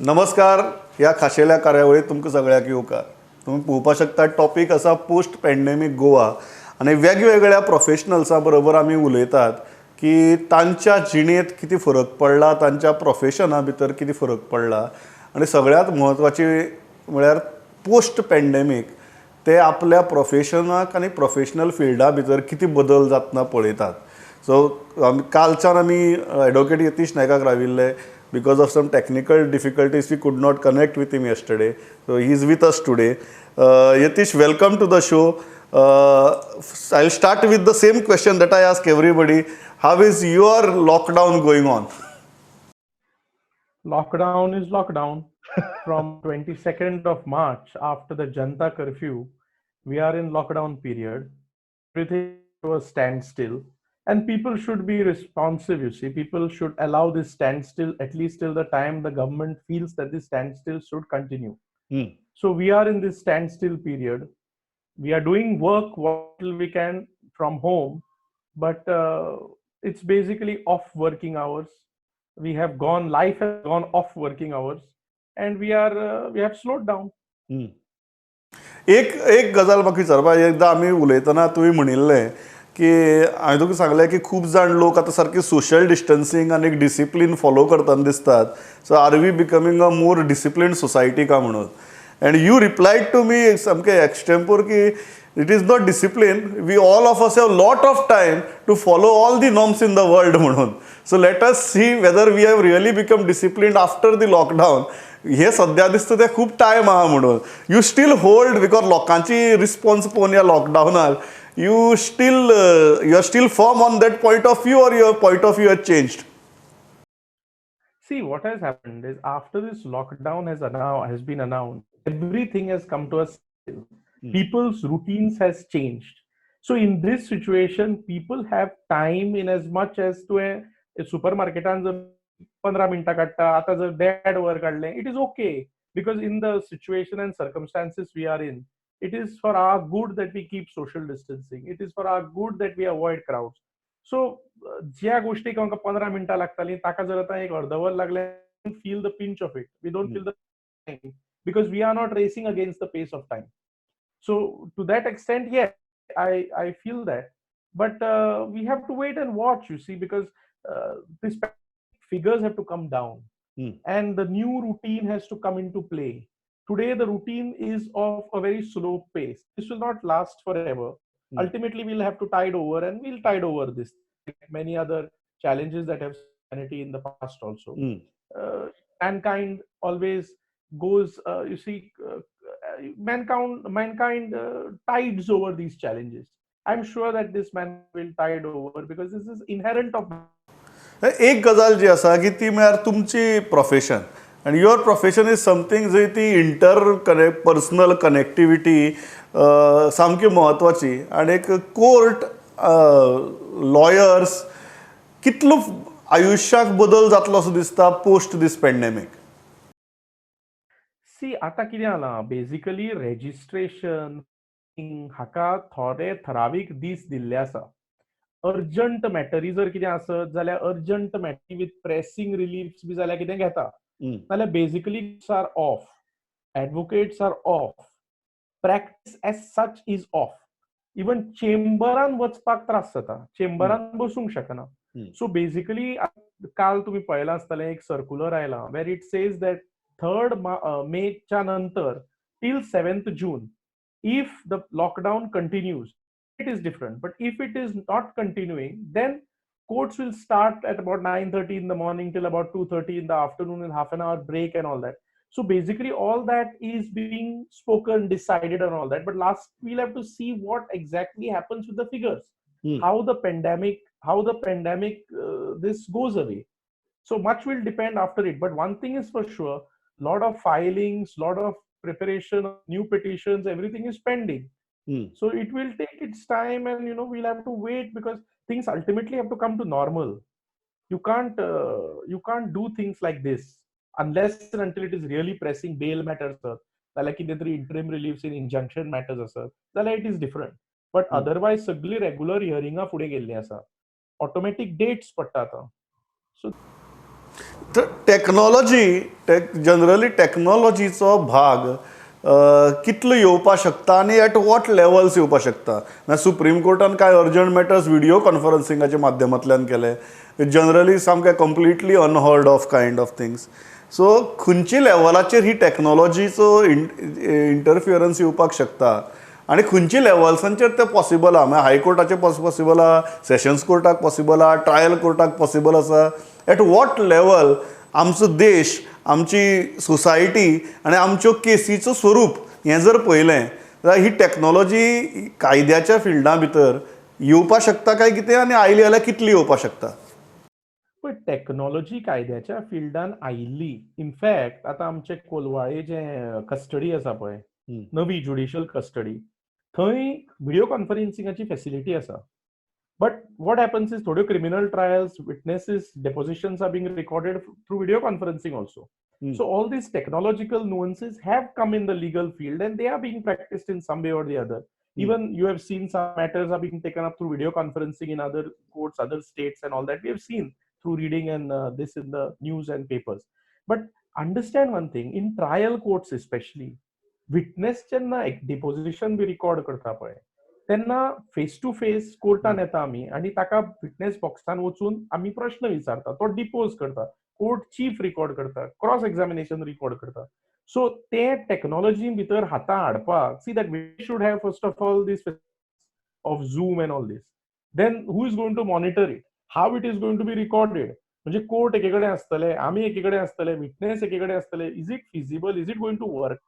नमस्कार. ह्या खाशेल्या कार्यावळीत तुमकां सगळ्यांक येवकार. तुमी पळोवपाक शकता, टॉपीक आसा पोस्ट पॅन्डेमीक गोवा आनी वेगवेगळ्या प्रोफेशनल्सां बरोबर आमी उलयतात की तांच्या जिणेंत कितें फरक पडला, तांच्या प्रोफेशना भितर कितें फरक पडला आनी सगळ्यांत म्हत्वाची म्हळ्यार पोस्ट पॅन्डेमीक ते आपल्या प्रोफेशनाक आनी प्रोफेशनल फिल्डा भितर कितें बदल जातना पळयतात. सो आमी कालच्यान आमी एडवोकेट यतीश नायकाक राविल्ले. Because of some technical difficulties, we could not connect with him yesterday, so he is with us today. Yatish, welcome to the show. I start with the same question that I ask everybody. How is your lockdown going on? Lockdown is lockdown. From 22nd of March, after the Janta curfew, we are in lockdown period. Everything was standstill and people should be responsive, you see. People should allow this standstill at least till the time the government feels that this standstill should continue. So we are in this standstill period. We are doing work what we can from home, but it's basically off working hours. We have gone Life has gone off working hours and we have slowed down. एक एक गजाल म्हाका विचारपा. एकदां आमी उलयतना तुवें म्हणिल्लें की हांवें तुका सांगलें की खूब जाण लोक आतां सारके सोशल डिस्टन्सींग आनी एक डिसिप्लीन फॉलो करतना दिसतात, so are we becoming a more disciplined society का म्हणून. And you replied to me सामकें एक्सटेम्पोर की it is not discipline, we all of us have lot of time to follow all the norms in the world म्हणून. So let us see whether we have really become disciplined after the lockdown. हे सद्या दिसता तें खूब time आहा म्हणून. You still hold, because लोकांची response पळोवन ह्या लॉकडावनाक you are still firm on that point of view or your point of view has changed? See, what has happened is after this lockdown has been announced, everything has come to a standstill. People's routines has changed. So in this situation, people have time in as much as तुवें सुपरमार्केटान जर पंदरा मिनटां काडटा, आतां जर देड वर काडलें, it is okay, because in the situation and circumstances we are in, it is for our good that we keep social distancing. It is for our good that we avoid crowds. So ज्या गोष्टीक आमकां पंदरा मिनटां लागतालीं, ताका जर आतां एक अर्द वर लागलें, feel the pinch of it. We don't feel the time because we are not racing against the pace of time. So to that extent, yes, I feel that. But we have to wait and watch, you see, because this figures have to come down and the new routine has to come into play. Today, the routine is of a very slow pace. This will not last forever. Ultimately, we'll have to tide over, and we'll tide over this, like many other challenges that have humanity in the past also. Mankind always goes, you see, mankind tides over these challenges. I'm sure that this man will tide over because this is inherent of एक गजाल जी आसा की ती म्हळ्यार तुमची profession आनी your profession is something जंय ती इंटर कनेक्ट, पर्सनल कनेक्टिविटी सामकी म्हत्वाची आनी एक कोर्ट, लॉयर्स, कितलो आयुश्याक बदल जातलो असो दिसता पोस्ट दीस पॅन्डेमीक? सी, आतां कितें जालां, बेजिकली रेजिस्ट्रेशन हाका थोडे थरावीक दीस दिल्ले आसा. अर्जंट मॅटरी जर कितें आसत जाल्यार, urgent mattery with pressing reliefs बी जाल्यार कितें घेता, नाल्यार basically are off, advocates are off, practice as such is off. Even चेंबरान वचपाक त्रास जाता, चेंबरान बसूंक शकना. सो बेजिकली काल तुमी पळयलां आसतलें, एक सर्क्युलर आयलां where it says that 3rd मेच्या नंतर till 7th June, if the lockdown continues, it is different, but if it is not continuing, then courts will start at about 9:30 in the morning till about 2:30 in the afternoon and half an hour break and all that. So basically all that is being spoken, decided and all that, but last we'll have to see what exactly happens with the figures, how the pandemic this goes away. So much will depend after it, but one thing is for sure, lot of filings, lot of preparation, new petitions, everything is pending. So it will take its time and we'll have to wait because things ultimately have to come to normal. You can't do things like this unless and until it is really pressing. Bail matters sir, जाल्यार कितें तरी interim reliefs in injunction matters आसत जाल्यार it is different, but otherwise सगळी regular हियरिंगां फुडें गेल्लीं आसा, automatic dates पडटा आतां, सो तर टॅक्नॉलॉजी, जनरली टॅक्नॉलॉजीचो भाग कितलो येवपाक शकता आनी एट what levels येवपाक शकता? ना, सुप्रीम कोर्टान कांय अर्जंट मॅटर्स व्हिडिओ कॉन्फरन्सिंगाच्या माध्यमांतल्यान केले, जनरली सामकें completely unheard of kind of things. So खंयच्या लेवलाचेर ही टॅक्नॉलॉजीचो इंटरफियरन्स येवपाक शकता आनी खंयच्या लेवल्सांचेर तें पॉसिबल आहा? म्हळ्यार हायकोर्टाचेर पॉसिबल आहा, सेशन्स कोर्टाक पॉसिबल आहा, ट्रायल कोर्टाक पॉसिबल आसा? एट what level आमचो देश, आमची सोसायटी आनी आमच्यो केसीचो स्वरूप हें जर पळयलें जाल्यार ही टॅक्नॉलॉजी कायद्याच्या फिल्डा भितर येवपाक शकता काय कितें आनी आयली जाल्यार कितली येवपाक शकता? पळय, टॅक्नॉलॉजी कायद्याच्या फिल्डान आयिल्ली. इनफॅक्ट आतां आमचे कोलवाळे जे कस्टडी आसा पळय, नवी ज्युडिशियल कस्टडी, थंय व्हिडिओ कॉन्फरन्सिंगाची फेसिलिटी आसा. बट what happens is थोड्यो criminal trials, witnesses depositions are being recorded through video conferencing also. So all these technological nuances have come in the legal field and they are being practiced in some way or the other. Even you have seen some matters are being taken up through video conferencing in other courts, other states and all that we have seen through reading and this in the news and papers. But understand one thing, in trial courts especially, witness जेन्ना deposition बी record करता पळय, तेन्ना face two face कोर्टान येता आमी आनी ताका witness बॉक्सान वचून आमी प्रश्न विचारता, तो डिपोज करता, कोर्ट चीफ रिकॉर्ड करता, क्रॉस एक्झामिनेशन रिकॉर्ड करता. सो ते टॅक्नॉलॉजी भितर हाता हाडपाक, see that we should have first of all this of Zoom and all this, then who is going to monitor it, how it is going to be recorded? म्हणजे court एके कडेन आसतले, आमी एके कडेन आसतले, विटनेस एके कडेन आसतले. Is it feasible? Is it going to work?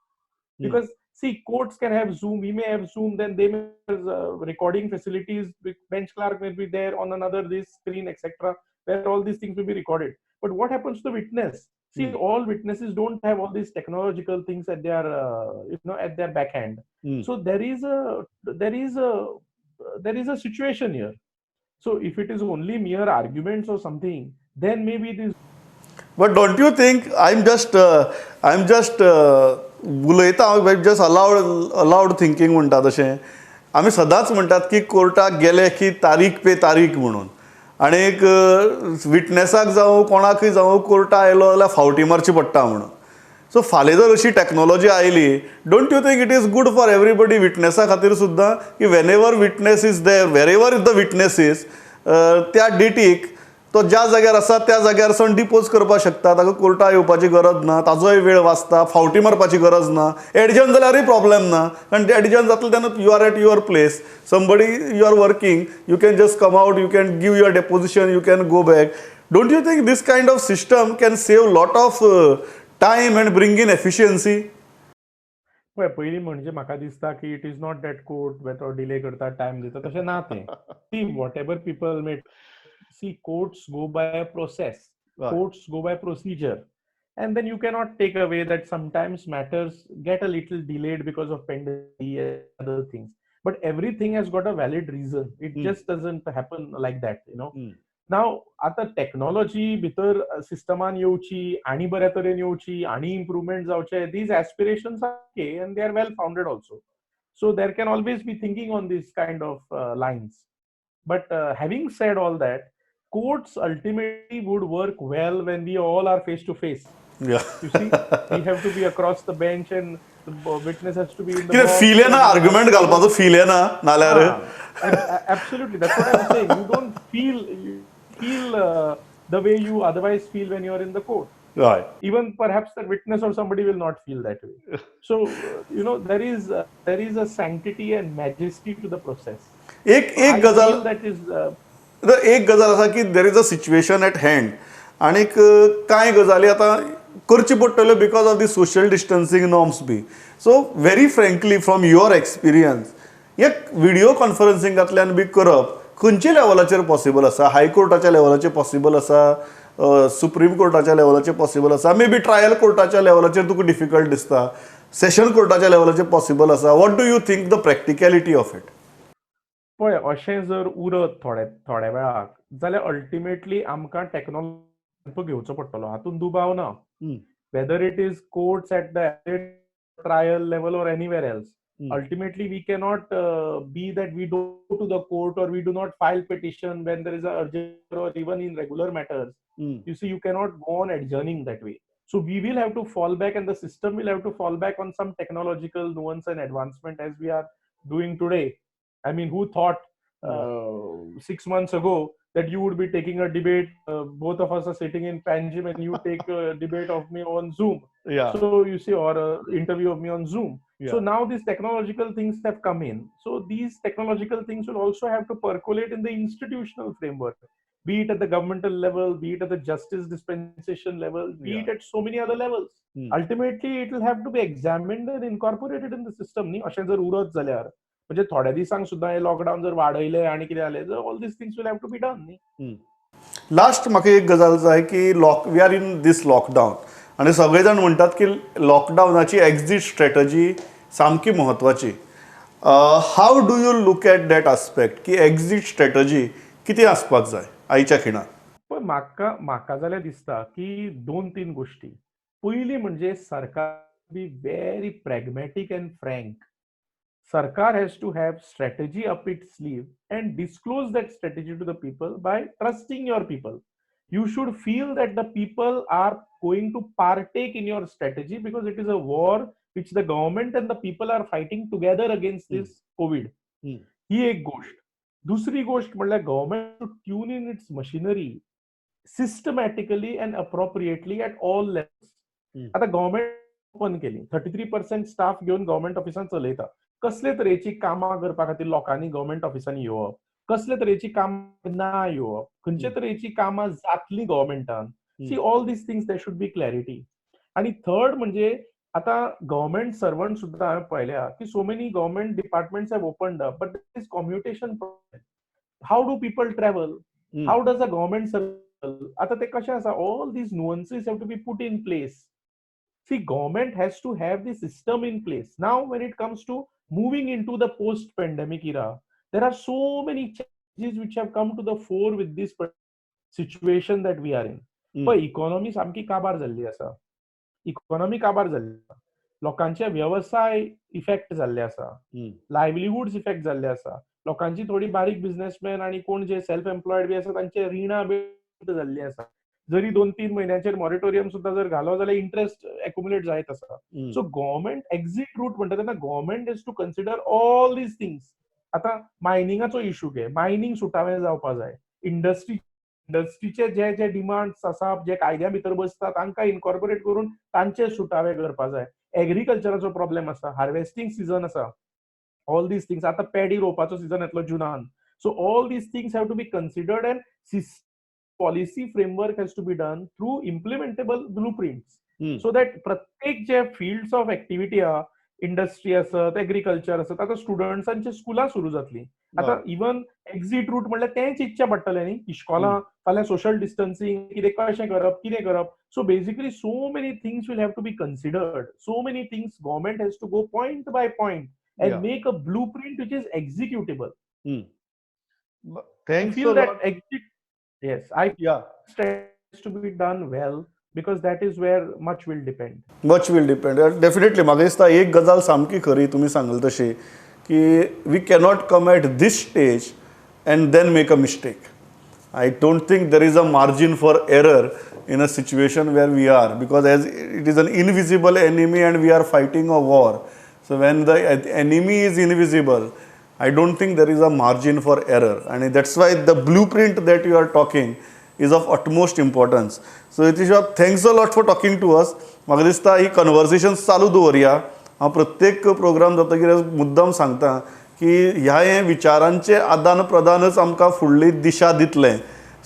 Because see, courts can have Zoom, we may have Zoom, then they may have recording facilities, bench clerk may be there on another this screen, etc., where all these things will be recorded. But what happens to the witness? See, all witnesses don't have all these technological things at their you know at their backhand. So there is a situation here. So if it is only mere arguments or something, then maybe this But don't you think I'm just उलयता हांव, just अलावड thinking म्हणटा तशें, आमी सदांच म्हणटात की कोर्टाक गेले की तारीख पे तारीख म्हणून आनी एक विटनेसाक जावं कोणाकूय जावं कोर्टा आयलो जाल्यार फावटी मारची पडटा म्हणून. सो फाल्यां जर अशी टॅक्नॉलॉजी आयली, don't you think it is good for everybody, विटनेसा खातीर सुद्दां, की whenever witness is there, wherever the witness is, त्या डेटीक तो ज्या जाग्यार आसा त्या जाग्यार सावन डिपोज करपाक शकता? ताका कोर्टा येवपाची गरज ना, ताजोय वेळ वाचता, फावटी मारपाची गरज ना, एडजर्न जाल्यारूय प्रॉब्लेम ना, कारण एडजर्न जातलें तेन्ना you are at your place, somebody, you are working, you can just come out, you can give your deposition, you can go back. Don't you think this kind of system can save lot of time and bring in efficiency? पळय, पयलीं म्हणजे म्हाका दिसता की it is not that court तो delay करता, time दिता, तशें ना तें. See, whatever people may see, courts go by a process, courts go by procedure, and then you cannot take away that sometimes matters get a little delayed because of pendency and other things, but everything has got a valid reason. It just doesn't happen like that. Now आता technology भितर सिस्टमान येवची आणि बऱ्या तरेन येवची आणि improvement जावचे, these aspirations are okay and they are well founded also. So there can always be thinking on this kind of lines. But having said all that, courts ultimately would work well when we all are face to face. You see, we have to be across the bench and the witness has to be in the कितें box. Feel येना, argument घालपाचो feel येना नाल्यार. Absolutely, that's what I'm saying. You don't feel, you feel the way you otherwise feel when you are in the court. हय Even perhaps the witness or somebody will not feel that way. So there is a sanctity and majesty to the process. एक एक I गजाल feel that is तर एक गजाल आसा की there is a situation at hand आणीक कांय गजाली आतां करच्यो पडटल्यो because of the social distancing norms B. So very frankly, from your experience, एक विडियो कॉन्फरन्सिंगांतल्यान बी करप खंयच्या लेवलाचेर पॉसिबल आसा? हायकोर्टाच्या लेवलाचेर पॉसिबल आसा, सुप्रीम कोर्टाच्या लेवलाचेर पॉसिबल आसा, मे बी ट्रायल कोर्टाच्या लेवलाचेर तुका डिफिकल्ट दिसता, सेशन कोर्टाच्या लेवलाचेर पॉसिबल आसा? What do you think the practicality of it? पळय, अशें जर उरत थोडे थोड्या वेळाक जाल्यार अल्टिमेटली आमकां टॅक्नॉलॉजी घेवचो पडटलो, हातूंत दुबाव ना, whether it is courts at the trial level or anywhere else. Ultimately we cannot be that we go to the court or we do not file petition when there is a urgent or even in regular matters. You see, you cannot go on adjourning that way. So we will have to fall back and the system will have to fall back on some technological nuance and advancement as we are doing today. I mean, who thought 6 months ago that you would be taking a debate, both of us are sitting in Panjim and you take a debate of me on Zoom. Yeah. So you see, or an interview of me on Zoom. Yeah. So now these technological things have come in. So these technological things will also have to percolate in the institutional framework, be it at the governmental level, be it at the justice dispensation level, be it at so many other levels. Ultimately, it will have to be examined and incorporated in the system. न्ही, अशें जर उरत जाल्यार, म्हणजे थोड्या दिसांक सुद्दां हे लॉकडावन जर वाडयले आनी कितें जालें, all these things will have to be done न्ही. लास्ट म्हाका एक गजाल जाय की lock we are in this lockdown आनी सगळे जाण म्हणटात की लॉकडावनाची एक्झीट स्ट्रॅटजी सामकी म्हत्वाची. How do you look at that aspect की एक्झीट स्ट्रॅटजी कितें आसपाक जाय आयच्या खिणाक? पण म्हाका जाल्यार दिसता की दोन तीन गोष्टी. पयली म्हणजे सरकार be very pragmatic and frank. सरकार has to have strategy up its sleeve and disclose that strategy to the people by trusting your people. You should feel that the people are going to partake in your strategy because it is a war which the government and the people are fighting together against this COVID. ही एक गोष्ट. दुसरी गोष्ट म्हणल्यार government to tune in its machinery systematically and appropriately at all levels. आता government open केली, 33% staff घेवन government ऑफिसान चलयता. कसले तरेची कामां करपा खातीर लोकांनी गव्हर्मेंट ऑफिसांनी येवप, कसले तरेची कामां ना येवप, खंयचे तरेची कामां जातली गव्हर्मेंटान. See, all these things there should be clarity. आणि थर्ड म्हणजे आता गव्हर्मेंट सर्वंट सुद्दां हांवें पळयल्या की so many government departments have opened up, but this commutation, how do people travel, how does a government serve, आता ते कशें आसा, all these nuances have to be put in place. See, government has to have the system in place. Now when it comes to moving into the post pandemic era, there are so many challenges which have come to the fore with this situation that we are in. पळय, economy सामकी काबार जाल्ली आसा, economy काबार जाल्ली आसा, लोकांचे वेवसाय इफेक्ट जाल्ले आसा, लायवलीहुड्स इफेक्ट जाल्ले आसा, लोकांची थोडी बारीक बिझनेसमॅन आनी कोण जे सेल्फ एम्प्लॉयड बी आसा तांचे रिणां बी जाल्ली आसा. जरी 2-3 म्हयन्याचेर मॉरेटोरियम सुद्दां जर घालो जाल्यार इंट्रस्ट एक्युमुलेट जायत आसा. सो गव्हर्मेंट एक्झीट रूट म्हणटा तेन्ना government is to consider all these things. आतां मायनिंगाचो इशू घे, मायनिंग सुटावें जावपा जाय, इंडस्ट्रीचे जे जे डिमांड्स आसा जे कायद्या भितर बसता तांकां इनकॉर्पोरेट करून तांचे सुटावे करपा जाय. एग्रीकल्चराचो प्रॉब्लेम आसा, हार्वेस्टिंग सिजन आसा, ऑल these things. आतां पेडी रोवपाचो सिजन येतलो जुनान. So all these things have to be considered and policy framework has to be done through implementable blueprints, so that प्रत्येक जे fields of activity आहा, इंडस्ट्री आसत, agriculture आसत, आतां स्टुडंट्सांची स्कुलां सुरू जातली. आतां इवन एक्झीट रूट म्हणल्यार तें चिंतचें पडटलें न्ही, इश्कोलां फाल्यां सोशल डिस्टन्सिंग कितें कशें करप कितें करप. So basically so many things will have to be considered, so many things government has to go point by point and make a blueprint which is executable. Thanks. Feel that exit. Yes, I has to be done well because that is where much will depend. Much will depend. Definitely. म्हाका दिसता एक गजाल सामकी खरी तुमी सांगल तशी की we cannot come at this stage and then make a mistake. I don't think there is a margin for error in a situation where we are, because as it is an invisible enemy and we are fighting a war. So when the enemy is invisible, I don't think there is a margin for error, and that's why the blueprint that you are talking is of utmost importance. So Hitesh, thanks a lot for talking to us. म्हाका दिसता ही conversation चालू दवरया. हांव प्रत्येक programme जातकीर मुद्दम सांगता की ह्या हे विचारांचे आदान प्रदानच आमकां फुडली दिशा दितलें.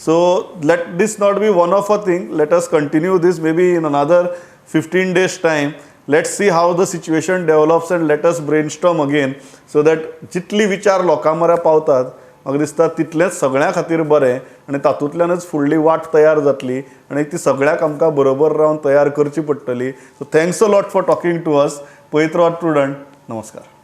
So let this not be one of a thing, let us continue this maybe in another 15 days time. Let's see how the situation develops and let us brainstorm again, so that जितली विचार लोकां मऱ्या पावतात म्हाका दिसता तितलेंच सगळ्यां खातीर बरें आनी तातूंतल्यानच फुडली वाट तयार जातली आनी ती सगळ्याक आमकां बरोबर रावन तयार करची पडटली. So thanks a lot for talking to us. पळयत रावात प्रुडंट. नमस्कार.